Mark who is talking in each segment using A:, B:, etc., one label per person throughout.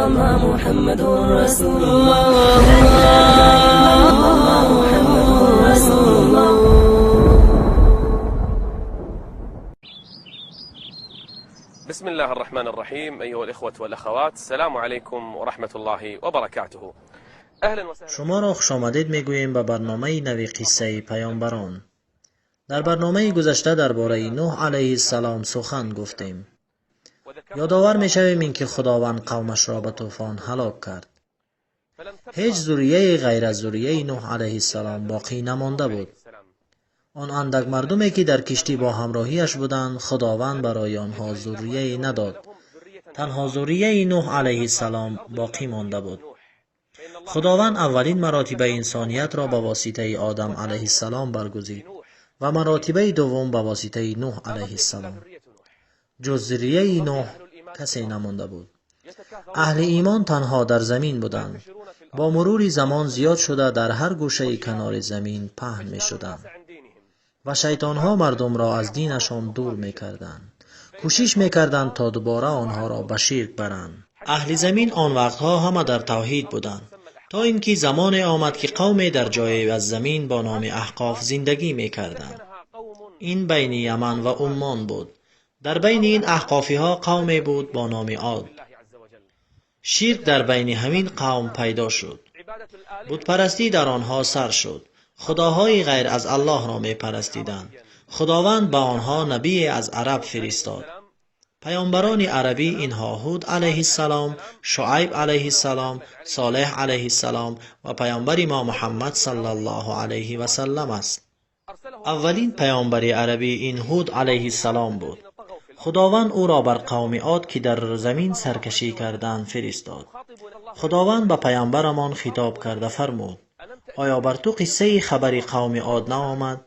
A: الله محمد رسول الله. لا إله إلا الله محمد رسول الله.
B: بسم الله الرحمن الرحيم. أيها الإخوة والأخوات، السلام عليكم ورحمة الله وبركاته. أهلا وسهلا.
C: Шуморо хушомадед мегӯем ба барномаи нави «Қиссаи паёмбарон». Дар барномаи гузашта дар бораи Нӯҳ алайҳиссалом сухан гуфтем. Ёдовар мешавем, ин ки Худованд қавмашро ба тӯфон ҳалок кард. Ҳеҷ зуррияе ғайр аз зуррияи Нӯҳ алайҳиссалом боқӣ намонда буд. Он андак мардуме, ки дар киштӣ бо ҳамроҳиаш буданд, Худованд барои онҳо зуррияе надод. Танҳо зуррияи Нӯҳ алайҳиссалом боқӣ монда буд. Худованд аввалин маротиба инсониятро ба воситаи Одам алайҳиссалом баргузид ва маротибаи дуввум ба воситаи Нӯҳ алайҳиссалом. Ҷуз зуррияи Нӯҳ касе намонда буд. Аҳли имон танҳо дар замин буданд. Бо мурури замон зиёд шуда, дар ҳар гӯшаи канори замин паҳн мешуданд ва шайтонҳо мардумро аз динашон дур мекарданд, кӯшиш мекарданд, то дубора онҳоро ба ширк баранд. Аҳли замин он вақтҳо ҳама дар тавҳид буданд, то ин ки замоне омад, ки қавме дар ҷое аз замин бо номи Аҳқоф зиндагӣ мекарданд. Ин байни Яман ва Уммон буд. Дар байни ин аҳқофиҳо қавме буд бо номи Од. Ширк дар байни ҳамин қавм пайдо шуд. Бутпарастӣ дар онҳо сар шуд. Худоҳои ғайр аз Аллоҳро мепарастиданд. Худованд ба онҳо набие аз араб фиристод. Паёмбарони арабӣ инҳо Ҳуд алайҳиссалом, Шуайб алайҳиссалом, Солеҳ алайҳиссалом ва паёмбари мо Муҳаммад саллаллоҳу алайҳи васаллам аст. Аввалин паёмбари арабӣ ин Ҳуд алайҳиссалом буд. Худованд ӯро бар қавми Од, ки дар замин саркашӣ карданд, фиристод. Худованд ба паёмбарамон хитоб карда фармуд: «Оё бар ту қиссаи хабари қавми Од наомад,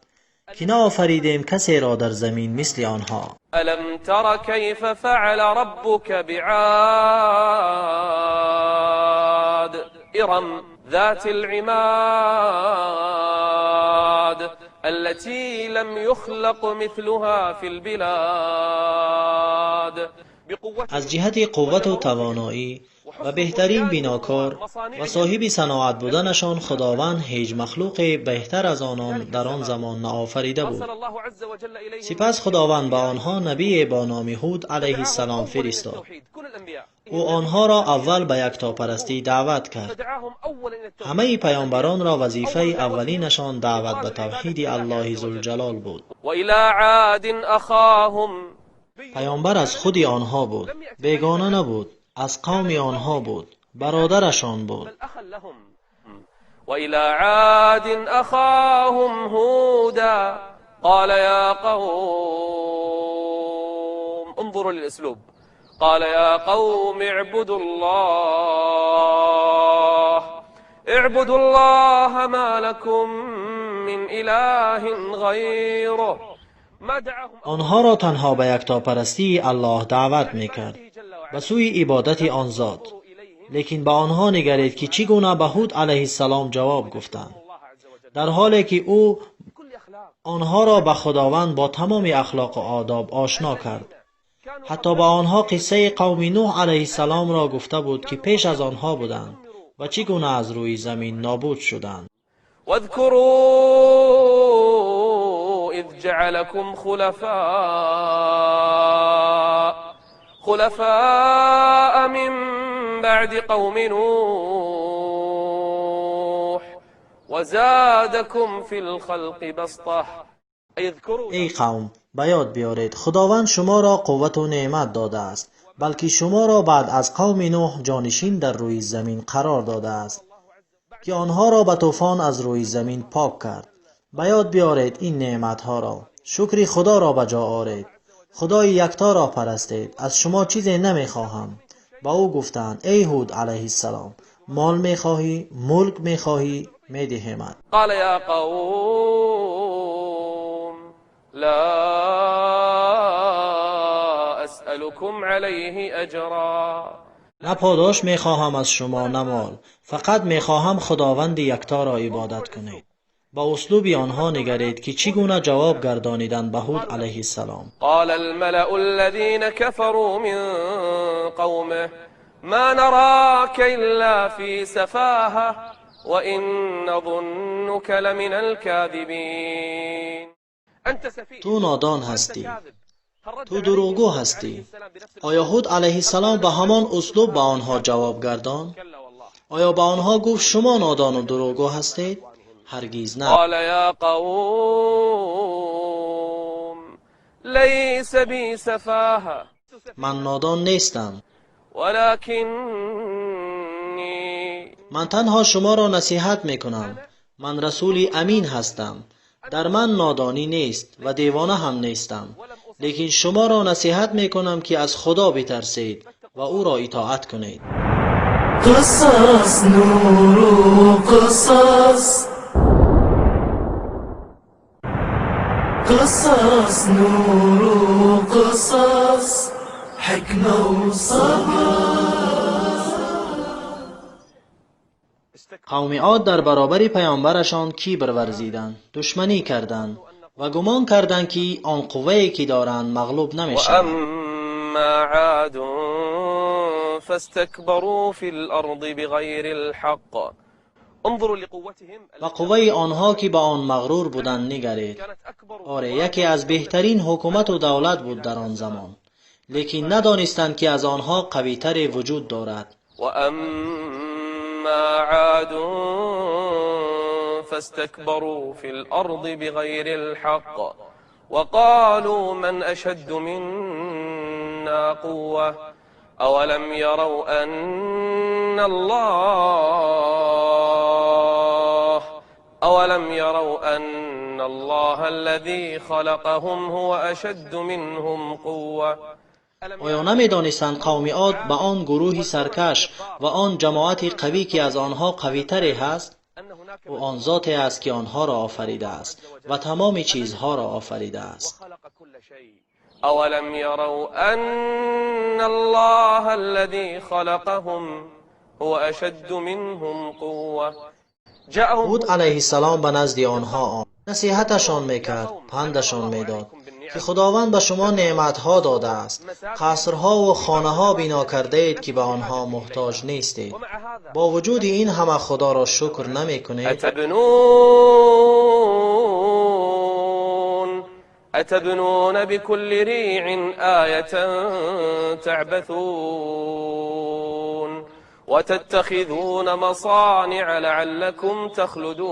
C: ки наофаридем касеро дар замин мисли онҳо?»
B: ألم تر كيف فعل ربك بعاد إرم ذات العماد التي لم يخلق مثلها في البلاد بقوة
C: Аз ҷиҳати қуввату тавоноӣ ва беҳтарин бинокор ва соҳиби саноат буданашон Худованд ҳеҷ махлуқе беҳтар аз онон дар он замон наофарида буд.
B: أرسل الله عز وجل إليهم
C: Сипас Худованд ба онҳо набие бо номи Ҳуд алайҳиссалом фиристод.
B: كل الأنبياء
C: Ӯ онҳоро аввал ба яктопарастӣ даъват кард.
B: فدعاهم أولا إلى التوحيد.
C: Ҳамаи паёмбаронро вазифаи аввалинашон даъват ба тавҳиди Аллоҳи Зулҷалол буд.
B: وإلى عاد أخاهم.
C: Паёмбар аз худи онҳо буд, бегона набуд, аз қавми онҳо буд, бародарашон буд.
B: بل أخا لهم. وإلى عاد أخاهم هودا قال يا قوم، انظروا للأسلوب، قال يا قوم اعبدوا الله، اعبدوا الله ما لكم من إله غيره. ما دعاهم
C: Онҳоро танҳо ба яктопарастии Аллоҳ даъват мекард, ба сӯи ибодати он зот. Лекин ба онҳо нигаред, ки чӣ гуна ба Ҳуд алайҳиссалом ҷавоб гуфтанд, дар ҳоле ки ӯ онҳоро ба Худованд бо тамоми ахлоқу одоб ошно кард. Ҳатто ба онҳо қиссаи қавми Нӯҳ алайҳиссаломро гуфта буд, ки пеш аз онҳо буданд ва чӣ гуна аз рӯи замин нобуд шуданд.
B: واذكروا إذ جعلكم خلفاء من بعد قوم نوح وزادكم في الخلق بسطة. أي اذكروا
C: Эй қавм, ба ёд биёред, Худованд шуморо қуввату неъмат додааст, балки шуморо баъд аз қавми Нӯҳ ҷонишин дар рӯи замин қарор додааст, ки онҳоро ба тӯфон аз рӯи замин пок кард. Ба ёд биёред ин неъматҳоро, шукри Худоро ба ҷо оред, Худои якторо парастед. Аз шумо чизе намехоҳам. Ба ӯ гуфтанд: «Эй Ҳуд алайҳиссалом, мол мехоҳӣ, мулк мехоҳӣ, медиҳемат».
B: قال يا قوم لا أسألكم عليه أجرا.
C: На подош мехоҳам аз шумо, на мол, фақат мехоҳам Худованди якторо ибодат кунед. Ба услуби онҳо нигаред, ки чӣ гуна ҷавоб гардониданд ба Ҳуд алайҳиссалом.
B: قال الملأ الذين كفروا من قومه ما نراك إلا في سفاهة وإن نظنك لمن الكاذبين. أنت سفيه.
C: Ту нодон ҳастӣ.
B: كاذب.
C: Ту дурӯғгӯ ҳастӣ. Оё Ҳуд алайҳиссалом ба ҳамон услуб ба онҳо ҷавоб гардонд?
B: كلا والله.
C: Оё ба онҳо гуфт шумо нодону дурӯғгӯ ҳастед? Ҳаргиз на.
B: قال يا قوم ليس بي سفاهة
C: Ман нодон нестам.
B: ولكني
C: Ман танҳо шуморо насиҳат мекунам. Ман расули амин ҳастам. Дар ман нодонӣ нест ва девона ҳам нестам. Лекин шуморо насиҳат мекунам ки аз Худо битарсед ва ӯро итоат кунед.
A: قصص نور قصص قصص نور قصص حكمة وصبر.
C: Қавми Од дар баробари паёмбарашон кибр варзиданд, душманӣ карданд ва гумон карданд, ки он қуввае ки доранд мағлуб намешавад.
B: وأما عاد فاستكبروا في الأرض بغير الحق. انظروا لقوتهم
C: Ба қувваи онҳо ки ба он мағрур буданд нигаред.
B: كانت أكبر
C: Оре, яке аз беҳтарин ҳукумату давлат буд дар он замон, лекин надонистанд, ки аз онҳо қавитаре вуҷуд дорад.
B: وأما عاد فاستكبروا في الأرض بغير الحق وقالوا من أشد منا قوة أولم يروا أن الله أولم يروا أن الله الذي خلقهم هو أشد منهم قوة.
C: Оё намедонистанд қавми Од ба он гурӯҳи саркаш ва он ҷамоати қавӣ, ки аз онҳо қавитаре ҳаст?
B: أن هناك
C: Ӯ он зоте аст, ки онҳоро офаридааст ва тамоми чизҳоро офаридааст.
B: وخلق كل شيء. أولم يروا أن الله الذي خلقهم هو أشد منهم قوة. جاءهم
C: Ҳуд алайҳиссалом ба назди онҳо омад, насиҳаташон мекард, пандашон медод, ки Худованд ба шумо неъматҳо додааст, қасрҳову хонаҳо бино кардаед, ки ба онҳо муҳтоҷ нестед.
B: ومع هذا
C: Бо вуҷуди ин ҳама Худоро шукр намекунед.
B: أتبنون بكل ريع آية تعبثون وتتخذون مصانع لعلكم تخلدون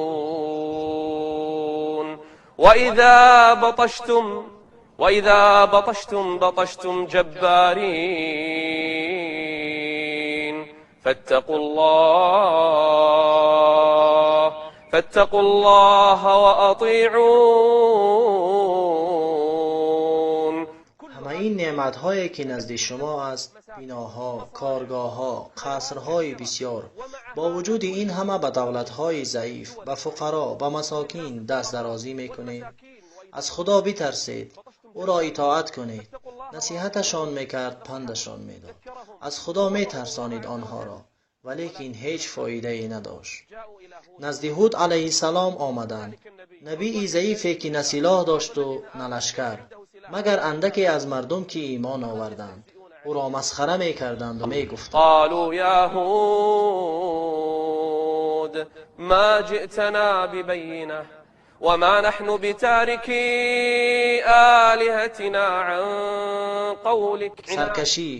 B: وإذا بطشتم بطشتم جبارين. فاتقوا الله وأطيعون.
C: Ҳамаи ин неъматҳое ки назди шумо аст, биноҳо, коргоҳҳо, қасрҳои бисёр, бо вуҷуди ин ҳама ба давлатҳои заиф, ба фуқаро, ба масокин даст дарозӣ мекунед. Аз Худо битарсед, ӯро итоат кунед. Насиҳаташон мекард, пандашон медод, аз Худо метарсонид онҳоро, валекин ҳеҷ фоидае надошт. Назди Ҳуд алайҳиссалом омаданд, набии заифе, ки на силоҳ дошту на лашкар, магар андаке аз мардум, ки имон оварданд. Ӯро масхара мекарданду мегуфтанд:
B: قالوا يا هود ما جئتنا ببينة وما نحن بتاركي آلهتنا عن قولك.
C: Саркашӣ,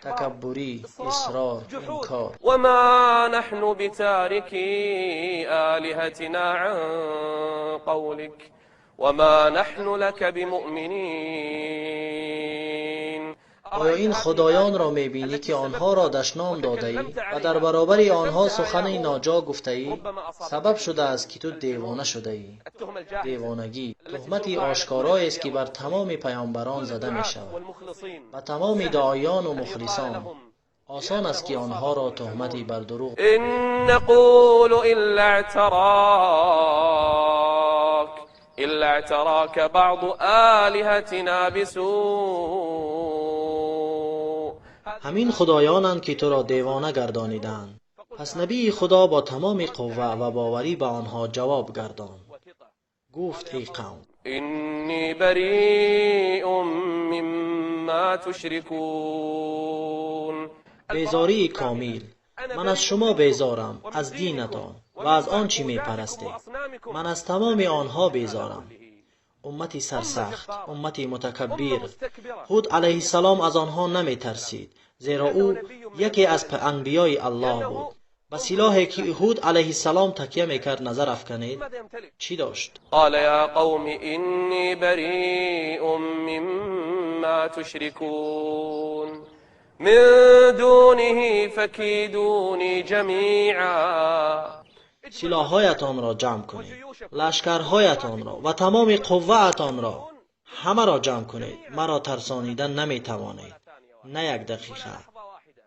C: такаббурӣ, исрор, инкор.
B: وما نحن بتاركي آلهتنا عن قولك وما نحن لك بمؤمنين.
C: Оё ин худоёнро мебинӣ, ки онҳоро дашном додаӣ ва дар баробари онҳо сухани ноҷо гуфтаӣ, сабаб шудааст, ки ту девона шудаӣ?
B: التهمة الجاهزة
C: Девонагӣ туҳмати ошкороест, ки бар тамоми паёмбарон зада мешавад,
B: والمخلصين.
C: ба тамоми доиёну мухлисон. Осон аст, ки онҳоро туҳмати бар дурӯғ.
B: إن نقول إلا اعتراك بعض آلهتنا بسوء.
C: Ҳамин худоёнанд, ки туро девона гардониданд. Пас набии Худо бо тамоми қувва ва боварӣ ба онҳо ҷавоб гардонд, гуфт: эй қавм,
B: إني بريء مما تشركون.
C: Безории комил. Ман аз шумо безорам, аз динатон ва аз он чӣ мепарастед. Ман аз тамоми онҳо безорам. Уммати сарсахт, уммати мутакаббир. Ҳуд алайҳиссалом аз онҳо наметарсид, зеро ӯ яке аз анбиёи Аллоҳ буд. Ба силоҳе ки Ҳуд алайҳиссалом такя мекард назар афканед, чӣ дошт?
B: قال يا قوم إني بريء مما تشركون من دونه فكيدوني جميعا.
C: Силоҳҳоятонро ҷамъ кунед, лашкарҳоятонро ва тамоми қувваатонро ҳамаро ҷамъ кунед. Маро тарсонида наметавонед, на як дақиқа,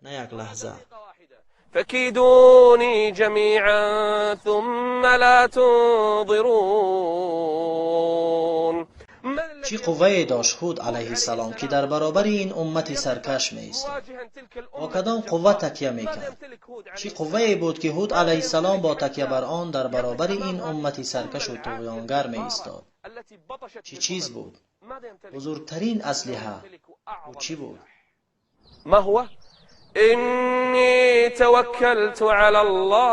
C: на як лаҳза.
B: فكيدوني جميعا ثم لا تنظرون.
C: Чӣ қуввае дошт Ҳуд алайҳиссалом, ки дар баробари ин уммати саркаш меистод? Бо кадом қувва такя мекард? Чӣ қуввае буд, ки Ҳуд алайҳиссалом бо такя бар он дар баробари ин уммати саркашу туғёнгар меистод? Чӣ чиз буд? Бузургтарин аслиҳа ӯ чӣ буд?
B: ما هو؟ إني توكلت على الله،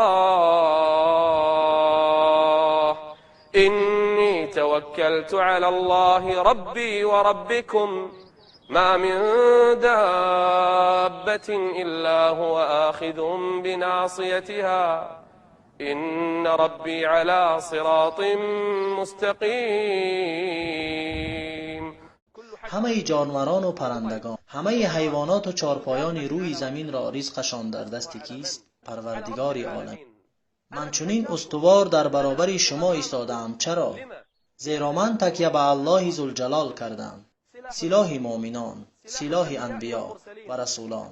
B: إني توكلت على الله ربي وربكم، ما من دابة إلا هو آخذ بناصيتها، إن ربي على صراط مستقيم.
C: Ҳамаи ҷонварону паррандагон, ҳамаи ҳайвоноту чорпоёни рӯи заминро ризқашон дар дасти кист? Парвардигори олам. Ман чунин устувор дар баробари шумо истодаам чаро? Зеро ман такя ба Аллоҳи Зулҷалол кардам. Силоҳи муъминон, силоҳи анбиё ва расулон,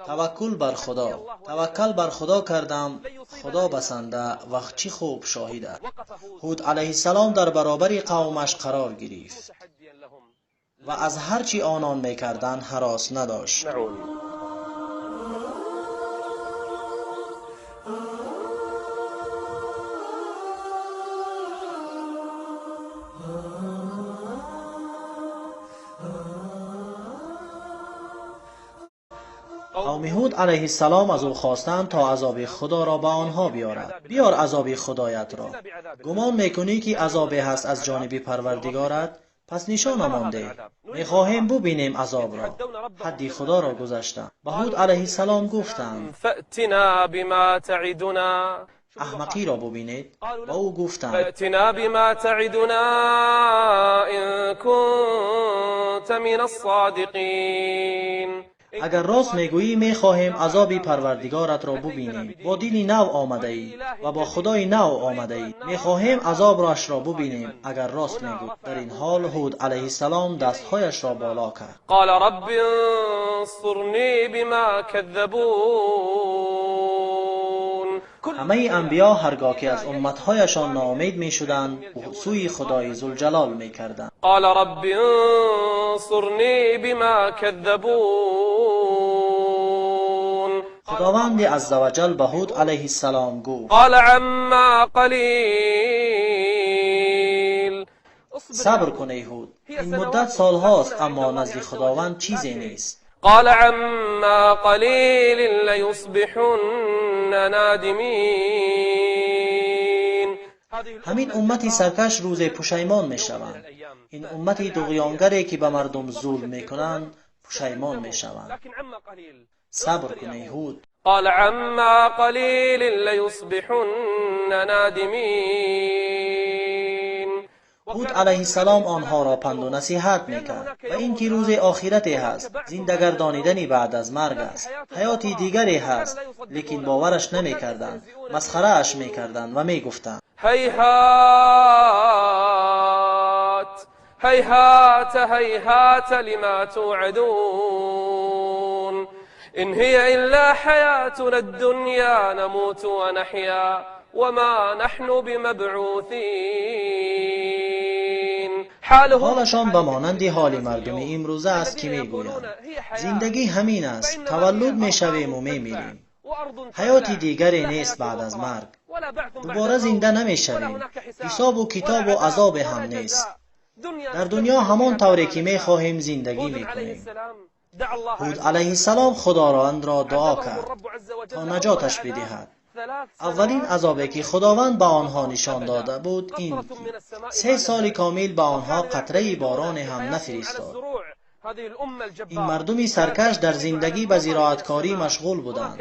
C: таваккул бар Худо. Таваккал бар Худо кардам, Худо басанда ва чӣ хуб шоҳид аст. Ҳуд алайҳиссалом дар баробари қавмаш қарор гирифт ва аз ҳар чӣ онон мекарданд ҳарос надошт. Қавми Ҳуд алайҳиссалом аз ӯ хостанд, то азоби Худоро ба онҳо биёрад. Биёр азоби Худоятро. Гумон мекунӣ, ки азобе ҳаст аз ҷониби Парвардигорат? Пас нишонамон деҳ, мехоҳем бубинем азобро. Ҳадди Худоро гузаштанд. Ба Ҳуд алайҳиссалом гуфтанд:
B: فأتنا بما تعدنا.
C: Аҳмақиро бубинед. Ба ӯ гуфтанд:
B: فأتنا بما تعدنا إن كنت من الصادقين.
C: Агар рост мегӯӣ, мехоҳем азоби Парвардигоратро бубинем. Бо дини нав омадаӣ ва бо Худои нав омадаӣ. Мехоҳем азобашро бубинем, агар рост мегӯӣ. Дар ин ҳол Ҳуд алайҳиссалом дастҳояшро боло кард.
B: قال رب انصرني بما كذبون.
C: Ҳамаи анбиё ҳаргоҳ ки аз умматҳояшон ноумед мешуданд, сӯи Худои Зулҷалол мекарданд.
B: قال رب انصرني بما كذبون.
C: Худованди аззаваҷал ба Ҳуд алайҳиссалом гуфт:
B: قال عما قليل.
C: Сабр кун, эй Ҳуд, ин муддат солҳост, аммо назди Худованд чизе нест.
B: قال عما قليل ليصبحن نادمين.
C: Ҳамин уммати саркаш рӯзе пушаймон мешаванд. Ин уммати дуғёнгаре, ки ба мардум зулм мекунанд, пушаймон мешаванд.
B: لكن عما قليل.
C: Сабр кун, эй Ҳуд.
B: قال عما قليل ليصبحن نادمين.
C: Ҳуд алайҳиссалом онҳоро панду насиҳат мекард ва ин ки рӯзи охирате ҳаст, зиндагардонидани баъд аз марг аст, ҳаёти дигаре ҳаст, лекин бовараш намекарданд, масхарааш мекарданд ва мегуфтанд:
B: هيهات هيهات هيهات لما توعدون، إن هي إلا حياتنا الدنيا نموت ونحيا وما نحن بمبعوثين. حالهم
C: Ҳолашон ба монанди ҳоли мардуми имрӯза аст, ки мегӯянд: зиндагӣ ҳамин аст, таваллуд мешавему мемирем, ҳаёти дигаре нест, баъд аз марг дубора зинда намешавем, ҳисобу китобу азобе ҳам нест, дар дунё ҳамон тавре ки мехоҳем зиндагӣ мекунем. Ҳуд алайҳиссалом Худовандро дуо кард, то наҷоташ бидиҳад. Аввалин азобе ки Худованд ба онҳо нишон дода буд ин ки 3 соли комил ба онҳо қатраи бороне ҳам нафиристод. Ин мардуми саркаш дар зиндагӣ ба зироаткорӣ машғул буданд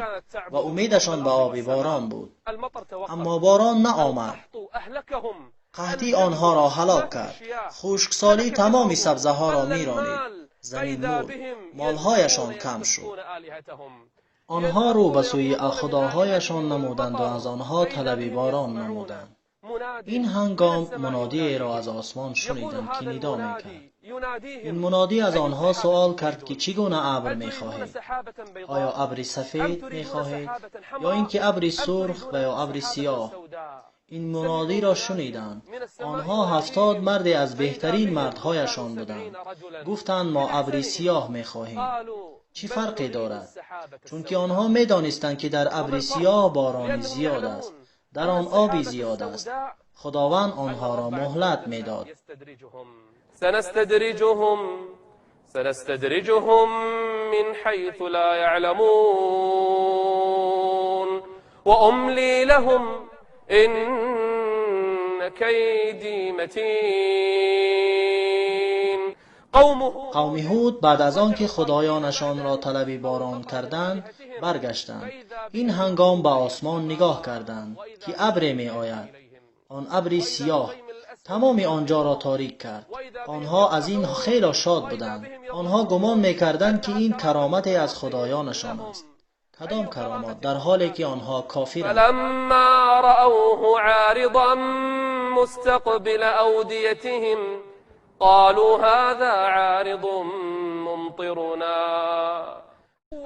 C: ва умедашон ба оби борон буд. Аммо борон наомад. Қаҳтӣ онҳоро ҳалок кард. Хушксолӣ тамоми сабзаҳоро меронид. Замин мурд, молҳояшон кам шуд. Онҳо рӯ ба сӯи худоҳояшон намуданд ва аз онҳо талаби борон намуданд. Ин ҳангом мунодиеро аз осмон шуниданд, ки нидо мекард. Ин мунодӣ аз онҳо суол кард, ки чӣ гуна абр мехоҳед? Оё абри сафед мехоҳед ё ин ки абри сурх ва ё абри сиёҳ? Ин мунодиро шуниданд. Онҳо 70 марде аз беҳтарин мардҳояшон буданд. Гуфтанд, мо абри сиёҳ мехоҳем. Чӣ фарқе дорад? Чунки онҳо медонистанд, ки дар абри сиёҳ борони зиёд аст, дар он оби зиёд аст. Худованд онҳоро муҳлат медод.
B: سنستدرجهم من حيث لا يعلمون وأملي لهم إن كيدي متين.
C: قوم هود بعد از آن که خدایانشان را طلب باران کردند برگشتند. این هنگام به آسمان نگاه کردند که ابر می آید. آن ابر سیاه تمام آنجا را تاریک کرد. آنها از این خیلی شاد بودند. آنها گمان میکردند که این کرامت از خدایانشان است. کدام کرامات در حالی که آنها کافرند؟
B: فلما رأوه عارضا مستقبل أوديتهم قالوا هذا عارض ممطرنا.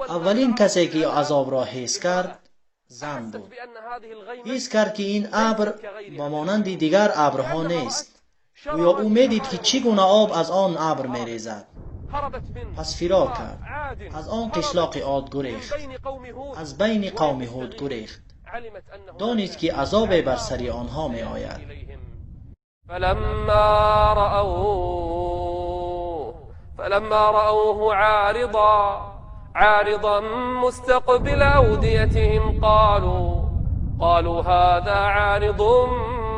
C: اولین کسی که عذاب را حس کرد زن بود. حس کرد که این ابر با مانند دیگر ابرها نیست. گویا او میدید که چگونه آب از آن ابر میریزد. پس فرار کرد. از آن قشلاق عاد گریخت. از بین قوم هود گریخت. دانید که عذاب بر سر آنها می آید.
B: فلما رأوه عارضا مستقبل أوديتهم قالوا هذا عارض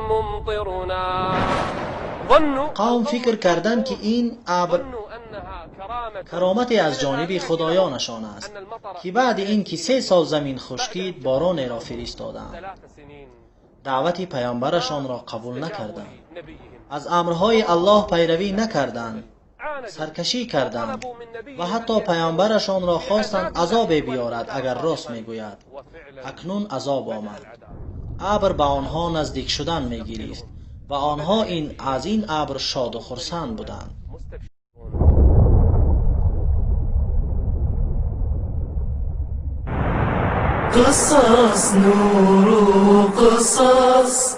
B: ممطرنا.
C: قوم فکر کردند که این ابر کرامتی از جانب خدایانشان است که بعد این که 3 سال زمین خشکید باران را فرستادند. دعوت پیامبرشان را قبول نکردند. از امرهای الله پیروی نکردند. سرکشی کردند و حتی پیامبرشان را خواستند عذاب بیارد اگر راست میگوید. اکنون عذاب آمد. ابر به آنها نزدیک شدن میگرفت و آنها از این ابر شاد و خرسند بودند.
A: قصص نور قصص،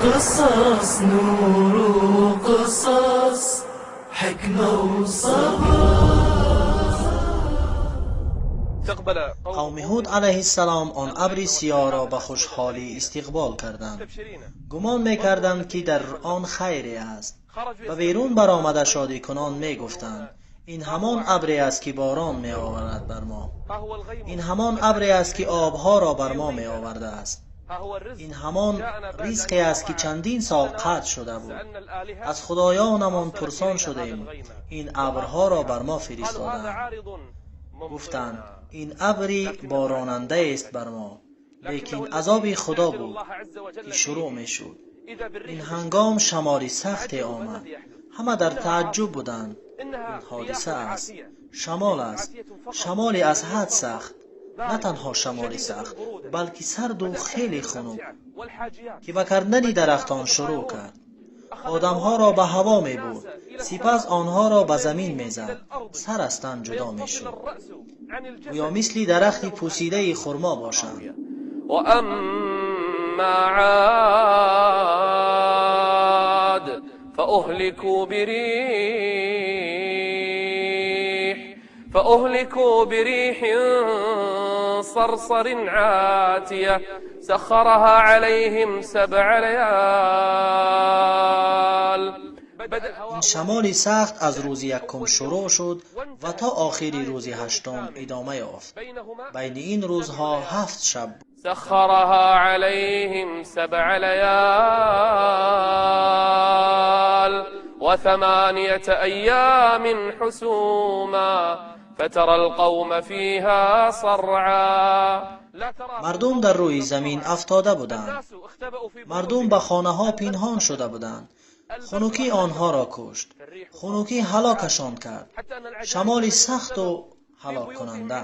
A: قصص نور قصص، حکمة و صبر.
C: قوم هود علیه السلام آن ابر سیاه را به خوشحالی استقبال کردند. گمان میکردند که در آن خیری است و بیرون برآمده شادی کنان میگفتند این همان ابری است که باران می آورد بر ما. این همان ابری است که آبها را بر ما می آورده است. این همان رزقی است که چندین سال قطع شده بود. از خدایانمان پرسان شدیم این ابرها را بر ما فرستادند. گفتند این ابری باراننده است بر ما، لیکن عذاب خدا بود که شروع می شد. این هنگام شمال سختی آمد. همه در تعجب بودند. این حادثه است، شمال است، شمالی از حد سخت. نه تنها شمال سخت بلکه سرد و خیلی خنک که به کردن درختان شروع کرد. آدمها را به هوا می برد، سپس آنها را به زمین می زد. سر از تن جدا می شد، گویا مثل درخت پوسیده خرما باشند.
B: و اما عاد فأهلكوا بريح صرصر عاتية سخرها عليهم 7 ليال.
C: Ин шамоли сахт аз рӯзи якум шурӯъ шуд ва то охири рӯзи ҳаштум идома ёфт. Байни ин рӯзҳо 7 шаб буд.
B: سخرها عليهم 7 ليال و8 أيام حسوما فترى القوم فيها صرعا.
C: Мардум дар рӯи замин афтода буданд. Мардум ба хонаҳо пинҳон шуда буданд. Хунукӣ онҳоро кушт. Хунукӣ ҳалокашон кард. Шамоли сахту ҳалоккунанда.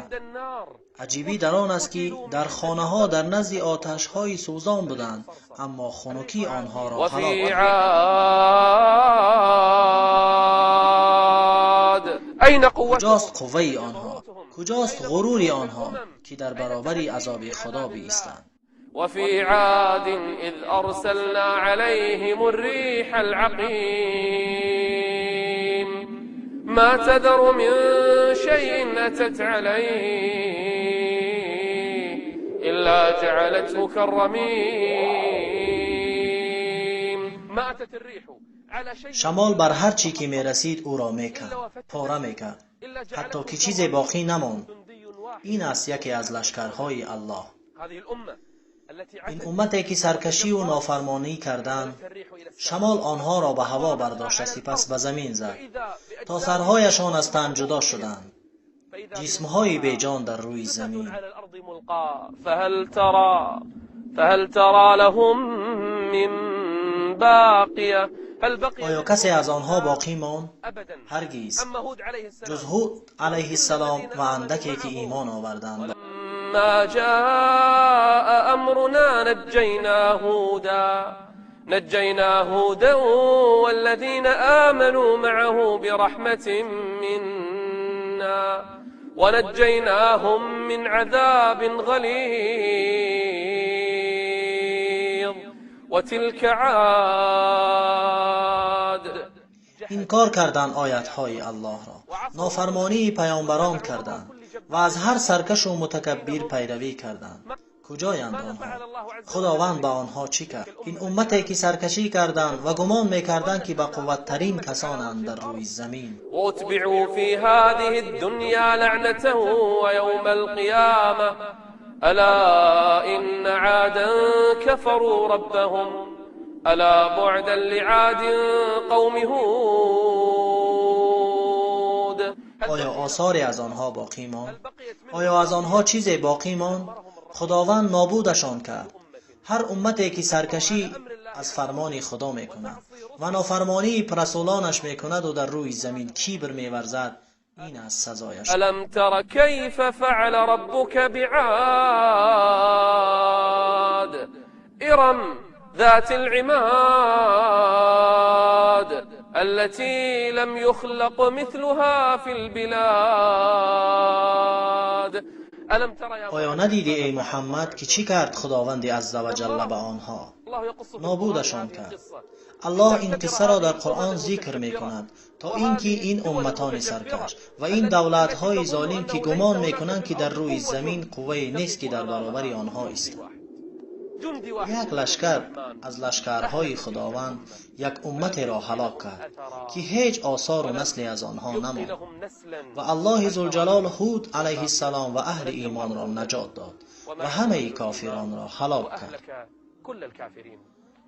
C: Аҷибӣ дар он аст, ки дар хонаҳо дар назди оташҳои сӯзон буданд, аммо хунукӣ онҳоро ҳалок
B: وفي
C: кард.
B: عاد أين قوتهم
C: Куҷост қувваи онҳо? Куҷост ғурури онҳо, ки дар баробари азоби Худо биистанд?
B: وفي عاد إذ أرسلنا عليهم الريح العقيم ما تذر من شيء أتت عليه إلا جعلته كالرميم. ما أتت الريح على شيء
C: Шамол бар ҳар чӣ ки мерасид, ӯро меканд, пора мекард,
B: إلا
C: ҳатто
B: جعلته
C: ки чизе боқӣ намонд.
B: جندي واحد.
C: Ин аст яке аз лашкарҳои Аллоҳ.
B: هذه الأمة التي
C: Ин
B: عتت
C: уммате ки саркашиву нофармонӣ карданд,
B: الريح إلى السماء
C: шамол онҳоро ба ҳаво бардошта, сипас ба замин зад,
B: فإذا
C: то
B: بأجساد
C: сарҳояшон аз тан ҷудо шуданд.
B: فإذا
C: Ҷисмҳои беҷон дар рӯи замин.
B: على الأرض ملقاة فهل ترى لهم من باقية؟ هل بقي
C: Оё касе аз онҳо боқӣ монд?
B: أبدا.
C: Ҳаргиз.
B: أما هود عليه السلام
C: Ҷуз Ҳуд алайҳиссалом ва андаке ки имон оварданд.
B: ما جاء أمرنا نجينا هودا والذين آمنوا معه برحمة منا ونجيناهم من عذاب غليظ. وتلك عاد.
C: Инкор карданд оятҳои Аллоҳро, нофармонии паёмбарон карданд ва аз ҳар саркашу мутакаббир пайравӣ карданд. Куҷоянд онҳо? Худованд ба онҳо чӣ кард? Ин уммате ки саркашӣ карданд ва гумон мекарданд, ки бақувваттарин касонанд дар рӯи замин.
B: وأتبعوا في هذه الدنيا لعنة ويوم القيامة ألا إن عادا كفروا ربهم ألا بعدا لعاد قوم هود.
C: Оё осоре аз онҳо боқӣ монд? Оё аз онҳо чизе боқӣ монд? Худованд нобудашон кард. Ҳар уммате ки саркашӣ аз фармони Худо мекунад ва нофармонии расулонаш мекунаду дар рӯи замин кибр меварзад, ин аст сазояш.
B: ألم تر كيف فعل ربك بعاد إرم ذات العماد التي لم يخلق مثلها في البلاد. ألم تر يا
C: Оё надидӣ, эй Муҳаммад, ки чӣ кард Худованди азза ва ҷалла ба онҳо?
B: الله يقص في
C: Нобудашон
B: القرآن هذه
C: кард.
B: القصة.
C: Аллоҳ ин қиссаро дар Қуръон зикр мекунад, то ин ки ин умматони саркаш ва ин давлатҳои золим, ки гумон мекунанд, ки дар рӯи замин қуввае нест, ки дар баробари онҳо истад.
B: جندي واحد
C: Як лашкар аз лашкарҳои Худованд як умматеро ҳалок кард, ки ҳеҷ осору насле аз онҳо
B: يبقي
C: намонд.
B: لهم نسلا
C: Ва Аллоҳи зулҷалол Ҳуд алайҳиссалом ва аҳли имонро наҷот дод ва ҳамаи кофиронро ҳалок кард.
B: وأهلك كل الكافرين.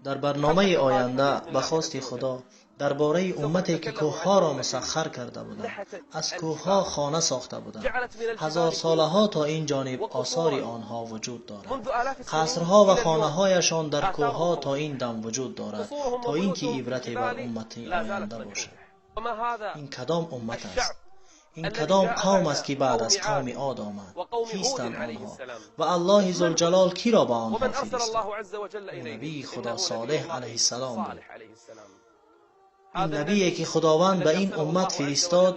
C: Дар барномаи оянда, ба хости Худо, дар бораи уммате ки кӯҳҳоро мусаххар карда буданд, аз кӯҳҳо хона сохта буданд, ҳазорсолаҳо то ин ҷониб осори онҳо вуҷуд дорад.
B: منذ آلاف السنين
C: Қасрҳо ва
B: إلى اليوم
C: хонаҳояшон дар кӯҳҳо то ин дам вуҷуд дорад,
B: قصورهم
C: то ин ки
B: وبيوتهم في
C: ибрате бар
B: الجبال
C: уммати
B: لا زالت
C: оянда бошад.
B: منحوتة. وما هذا
C: Ин кадом уммат аст?
B: الشعب
C: Ин кадом қавм аст, ки баъд аз қавми Од омад? Кистанд онҳо ва Аллоҳи зулҷалол киро ба онҳо
B: ومن أرسل
C: фиристод?
B: الله عز وجل
C: Ӯ
B: إليه؟
C: набии Худо
B: إنه نبي
C: Солеҳ
B: الله
C: алайҳиссалом буд.
B: صالح عليه السلام.
C: Ин набие ки Худованд ба ин уммат фиристод,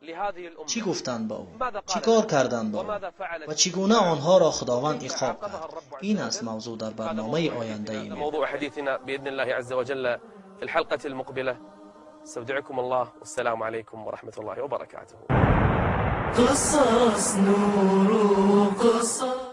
B: لهذه الأمة
C: чӣ гуфтанд ба ӯ?
B: ماذا
C: Чӣ
B: قال
C: кор
B: له؟
C: карданд ба ӯ
B: وماذا فعلت
C: ва чӣ гуна онҳоро Худованд иқоб кард? Ин аст мавзӯъ дар
B: هذا
C: барномаи
B: موضوع
C: ояндаи
B: حديثنا
C: мо.
B: موضوع حديثنا بإذن الله عز وجل في الحلقة المقبلة. استودعكم الله والسلام عليكم ورحمة الله وبركاته.
A: قصص نور قصص.